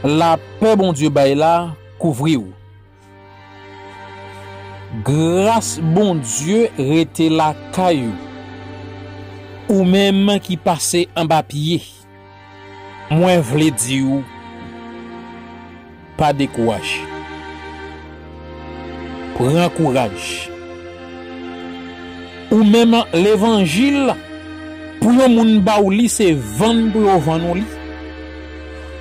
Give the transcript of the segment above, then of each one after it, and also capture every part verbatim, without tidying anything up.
Lapè Bondye bay la kouvri w. Gras Bondye rete lakay ou. Ou menm ki pase anba pye, mwen vle di w, pa dekouraje. Pran kouraj. Ou menm levanjil, pou yon moun ba w li, se vann pou yo vann ou li.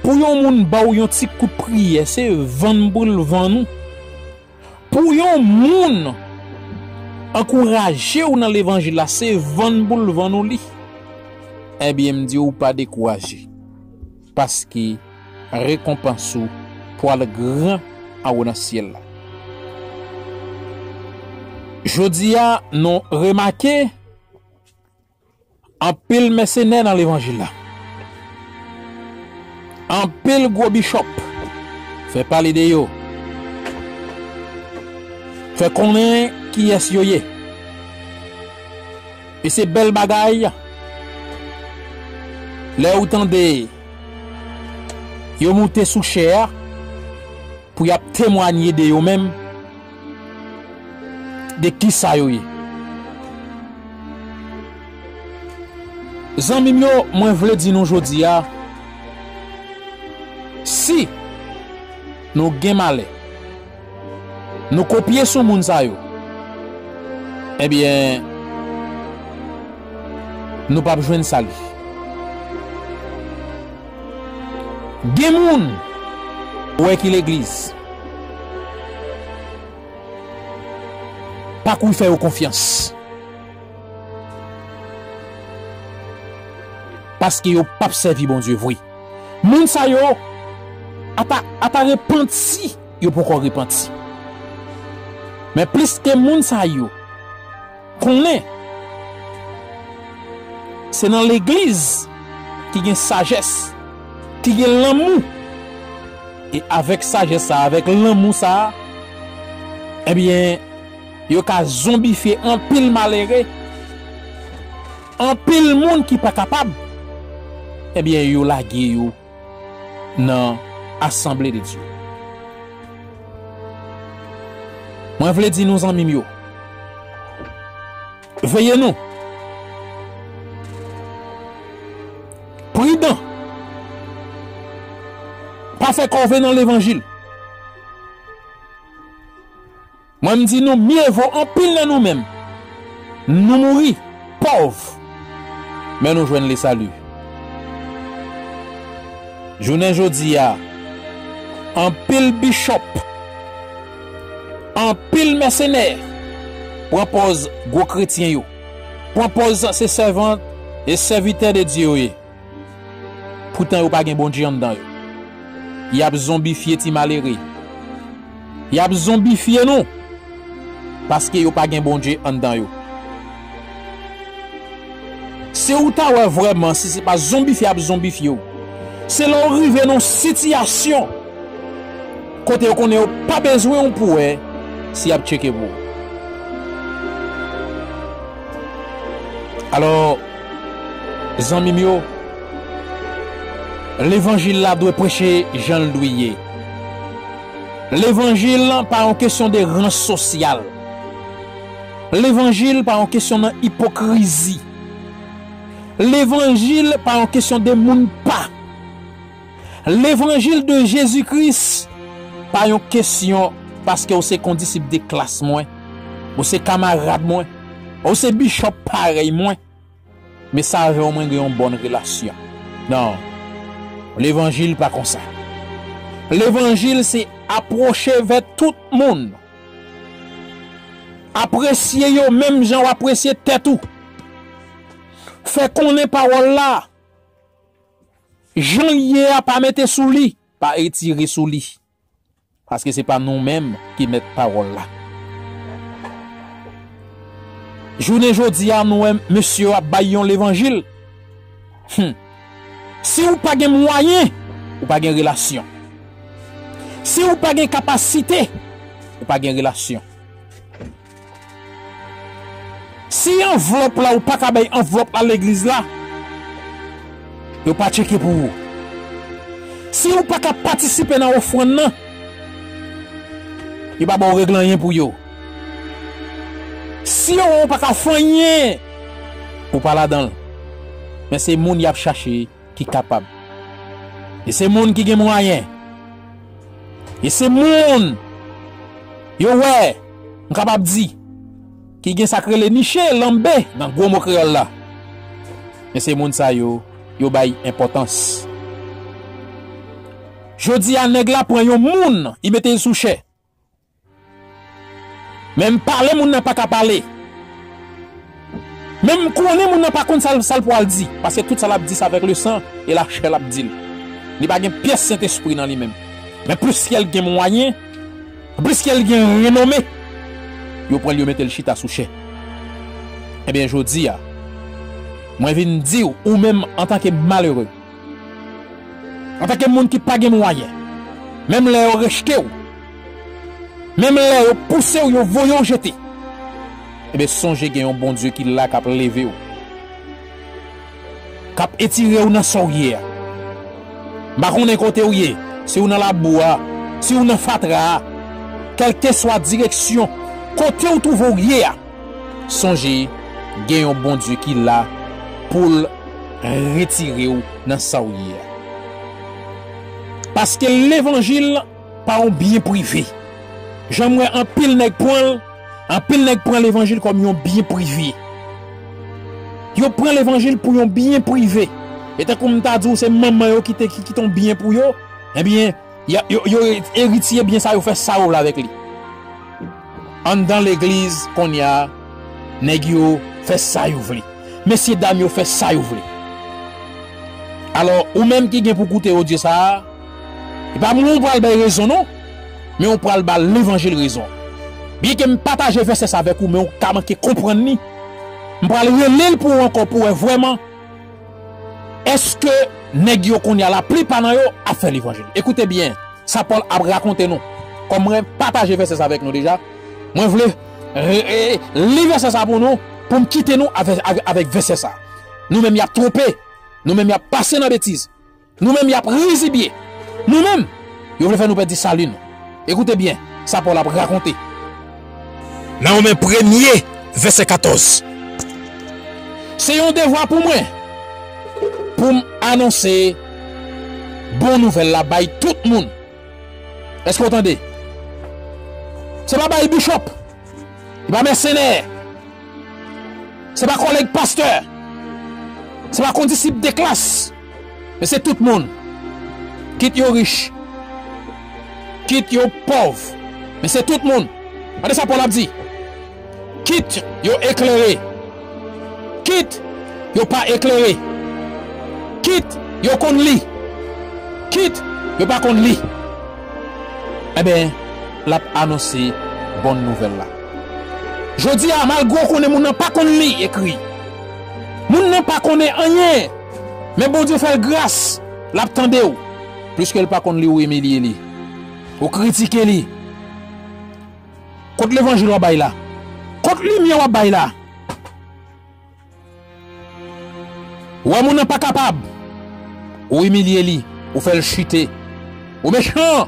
Pou yon moun ba w yon ti kout priyè, se vann pou l vann ou. Pou yon moun ankouraje w nan levanjil la, se vann pou l vann ou li. Ebyen, m di w pa dekouraje, paske rekonpans ou pral gran anwo nan syèl la. Jodi a, nou remake anpil mèsenè nan levanjil la. Anpil gwo bichòp. Fè pale de yo. Fè konnen kiyès yo ye. E se bèl bagay lè ou tande yo moute sou chè a pou y ap temwanye de yo menm, de kisa yo ye. Zanmi m yo, mwen vle di nou jodi a, si nou gen malè, nou kopye sou moun sa yo, ebyen, nou p ap jwenn sali. Gen moun ou wè ki legliz, pa kouri fè yo konfyans. Paske yo p ap sèvi Bondye vre. Moun sa yo, ata, ata repanti, yo poko repanti. Men plis ke moun sa yo konnen se nan legliz ki gen sajès, ki gen lanmou. E avèk sajès sa, avèk lanmou sa, ebyen, yo ka zonbifye anpil malere, anpil moun ki pa kapab, ebyen, yo lage yo nan asanble de Dye. Mwen vle di nou, zanmi m yo, veye nou. Pridan. Pa fè kòve nan levanjil. Mwen, m di nou, mye vo anpil nan nou menm, nou mouri pòv, men nou jwenn lesali. Jounen jodi a, anpil bichòp, anpil mèsenè pran pòz gwo kretyen yo, pran pòz se sèvant e sèvitè de Dye yo ye. Poutan yo pa gen Bondye anndan yo. Y ap zonbifye ti malere. Y ap zonbifye nou. Paske yo pa gen Bondye anndan yo. Si w ta wè vrèman si se pa zonbifye y ap zonbifye w, se lè w rive nan yon sitiyasyon kote yo konnen yo pa bezwen w pou wè si y ap tcheke pou ou. Alò, zanmi m yo, levanjil la dwe preche jan l dwe ye. Levanjil pa yon kesyon de rans sosyal. Levanjil pa yon kesyon nan ipokrizi. Levanjil pa yon kesyon de moun pa. Levanjil de Jezi Kris pa yon kesyon paske w se kondisip de klas mwen, ou se kamarad mwen, ou se bichòp parèy mwen, men se avè w mwen gen yon bòn relasyon. Non, levanjil pa konsa. Levanjil se apwoche vè tout moun. Apresye yo menm jan w apresye tèt ou. Fè konnen pawòl la. Jan l ye a, pa mete sou li, pa etire sou li. Paske se pa nou menm ki mèt pawòl la. Jounen jodi a, nou wè mesye yo ap bay yon levanjil. Hmm. Si w pa gen mwayen, ou pa gen relasyon. Si w pa gen kapasite, ou pa gen relasyon. Si anvlòp la, ou pa ka bay anvlòp la legliz la, yo pa tcheke pou ou. Si w pa ka patisipe nan ofrann nan, yo pa ba w regle anyen pou yo. Si yo wè w pa ka fè anyen, ou pa ladan l. Men se moun y ap chache ki kapab. E se moun ki gen mwayen. E se moun yo wè, m kapab di, ki gen sa k rele niche, lanbe nan gwo mo kreyòl la. Men se moun sa yo, yo bay enpòtans. Jodi a, nèg la pran yon moun, li mete l sou chè. Men m pale, moun nan pa ka pale. Men m konnen moun nan pa konn sa l, sa l pral di, paske tout sa l ap di, se avèk le san e lachè l ap di l. Li pa gen pyès Sentespri nan li menm. Men pliske l gen mwayen, pliske l gen renome, yo pran l, yo mete l chita sou chè. Ebyen, jodi a, mwen vin di w, ou menm antanke malere, antanke moun ki pa gen mwayen, menm lè yo rejte w, menm lè yo pouse w, yo voye w jete, ebyen, sonje gen yon Bondye ki la, k ap leve w, k ap etire w nan sa w ye a. M pa konnen kote w ye, si w nan labou a, si w nan fatra a, kèlkeswa direksyon, kote w twouve w ye a, sonje, gen yon Bondye ki la pou l retire w nan sa w ye a. Paske levanjil pa yon byen prive. Jan m wè anpil nèg pran l, anpil nèg pran levanjil kòm yon byen prive. Yo pran levanjil pou yon byen prive. E tankou m ta di w se manman yo ki te, ki, ki te yon byen pou yo, ebyen, y a, yo, yo eritye byen sa, yo fè sa yo vle avèk li. Anndan legliz, kounye a, nèg yo fè sa yo vle. Mesyedam yo fè sa yo vle. Alò, ou menm ki gen pou koute odyo sa a, e pa mwen ou pral bay rezon non, men ou pral ba levanjil rezon. Byenke m pataje vèsè sa avèk ou, men ou ka manke konprann li. M pral rele l pou ou ankò pou wè vrèman èske nèg yo kounye a, laplipa nan yo ap fè levanjil. Ekoute byen, sa Pòl ap rakonte nou. Kòm mwen pataje vèsè sa avèk nou deja, mwen vle re- e- li vèsè sa pou nou, pou m kite nou avè- avè- avèk vèsè sa. Nou menm y ap twonpe, nou menm y ap pase nan betiz, nou menm y ap rizibye, nou menm yo vle fè nou pèdi sali nou. Ekoute byen sa Pòl ap rakonte. Nan Women premye, vèsè katòz. Se yon devwa pou mwen pou m anonse bon nouvèl la bay tout moun. Èske w tande? Se pa bay bichòp, se pa mèsenè, se pa kòlèg pastè, se pa kondisip de klas, men se tout moun. Kit yo rich, kit yo pòv, men se tout moun. Tande sa Pòl ap di. Kit yo eklere, kit yo pa eklere, kit yo konn li, kit yo pa konn li, enben, l ap anonse bon nouvèl la. Jodi a, malgre w konnen moun nan pa konn li ekri, moun nan pa konnen anyen, men Bondye fè l gras, l ap tande w. Pliske l pa konn li, ou imilye li, ou kritike li. Kot levanjil w ap bay la? Kot limyè w ap bay la? Ou wè moun nan pa kapab, ou imilye li, ou fè l chite, ou mechan.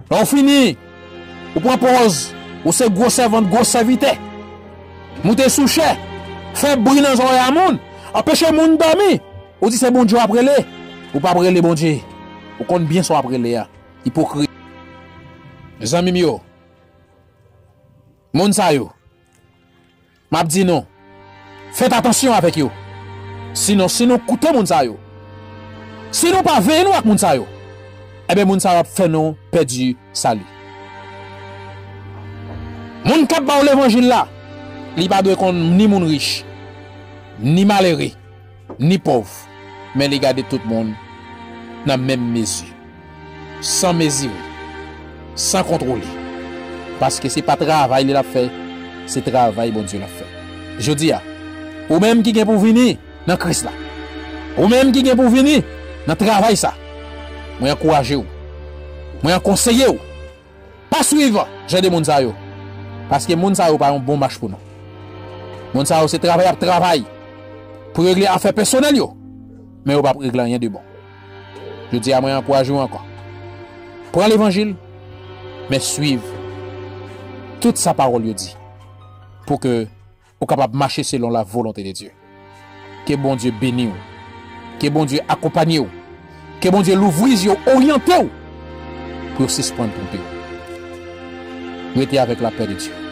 Lè w fini, ou pran pòz ou se gwo sèvant, gwo sèvitè. Moute sou chè, fè bri nan zòrèy a moun, anpeche moun dòmi. Ou di se Bondye w ap rele, ou p ap rele Bondye. Ou konn byen sa w ap rele a. Ipokrit. Zanmi m yo, moun sa yo, m ap di nou, fèt atansyon avèk yo. Sinon, si nou koute moun sa yo, si nou pa veye nou ak moun sa yo, enben, moun sa yo ap fè nou pèdi sali. Moun k ap ba w levanjil la, li pa dwe konn ni moun rich, ni malere, ni pòv, men li gade tout moun nan menm mezi, san mezire, san kontwole. Paske se pa travay li l ap fè, se travay Bondye l ap fè. Jodi a, ou menm ki gen pou vini nan Kris la, ou menm ki gen pou vini nan travay sa, mwen ankouraje w, mwen akonseye w, pa swiv jan de moun sa yo. Paske moun sa yo pa yon bon mach pou nou. Moun sa yo se travay y ap travay pou regle afè pèsonèl yo, men yo p ap regle anyen de bon. Jodi a, mwen ankouraje w ankò. Pran levanjil, men swiv tout sa pawòl yo di, pou ke ou kapab mache selon la volonte de Dye. Ke Bondye beni w. Ke Bondye akonpanye w. Ke Bondye louvri zye w, oryante w, pou w sispann twonpe w. Rete avèk lapè de Dye.